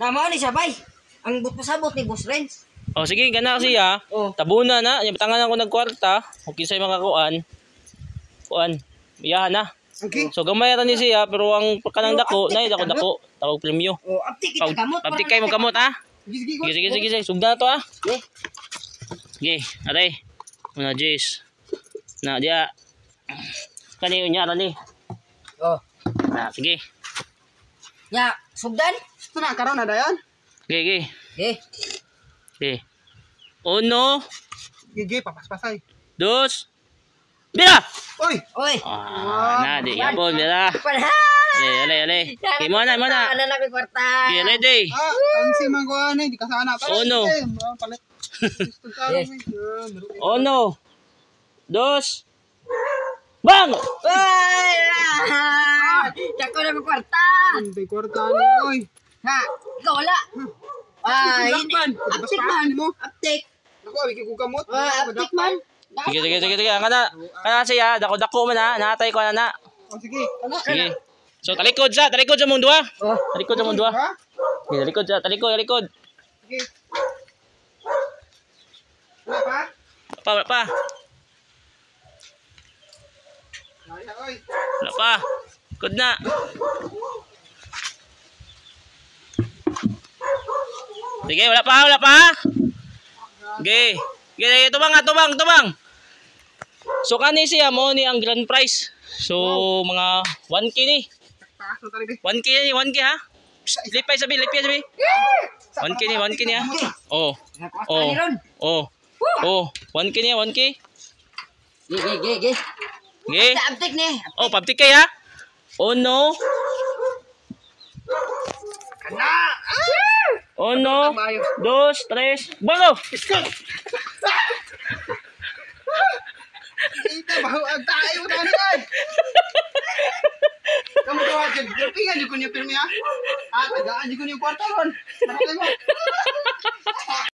Na mao ni siya bay. Ang but pasabot ni Boss Renz. Oh, sige, gana siya. Oh. Tabuna na, yung tangan ako nagkwarta, kung kinsay mga kuan. Kuan, iyahan na. Okay. So gamay ra ni siya pero ang kanang dako, nay dako dako, tawag premyo. Oh, aptik kita gamot. Pabtik kay mo kamot ha. Sige, sige. Sige, sige, sige, sige. Sugda na to ha. Eh, Sige, aray. Una Jace. Na diya. Kani unya ra ni. Oh. Na sige. Nya, sugdan? Ito na, karon na dayon. Sige, sige. Eh, Sige. Uno, Gigi, papaspasay. dos, bira! Oy! oy. Ah, na, di yapon, bira. Para. Ale, ale, ale. Okay, mo na, mo na. Ano na ko'y kwarta? Okay, ready. Ah, tansi man ko anay, di ka sana. Oh, no. Palit. Yes. Uno, dos, bang! Oy! Ah! Dako na ko'y kwarta. Hindi kwarta ni oy. Ha, ikaw wala. Ah, Lakpan. Aptik man. Mo. Aptik. Naku, abi kay kugamot. Ah, aptik man. Sige, sige, sige, sige. Ang kana, kana siya, dako-dako man ha. Natay ko na na. Oh, sige. Ano? Sige. So, talikod sa mong duha. Oh. Talikod sa mong duha. Ha? Sige, talikod sa, talikod, talikod. Sige. Wala pa? Pa, wala pa. Ay, oy. Wala pa. Good na. Sige, wala pa, wala pa. Sige. Sige, sige, tubang ha, tubang, tubang. So kani siya mo ni ang grand prize. So mga 1K ni. Taas na talaga. 1K ni, 1K ha. Lipay sabi, lipay sabi. 1K ni, 1K ni ha. Oh. Kwarta Oh. ni ron. Oh. Oh, 1K niya, 1K. Ge, ge, ge, ge. Sige. Sa aptik ni. Oh, pabtik kay ha. Oh no. Kana! Uno, dos, tres, bango! Ita, bahuag tayo na ni oy. Kamu tuwa dyan. Pingan ko niyo pirmi ha. Ah, tagaan ko niyo kwarta ron. Nakita mo.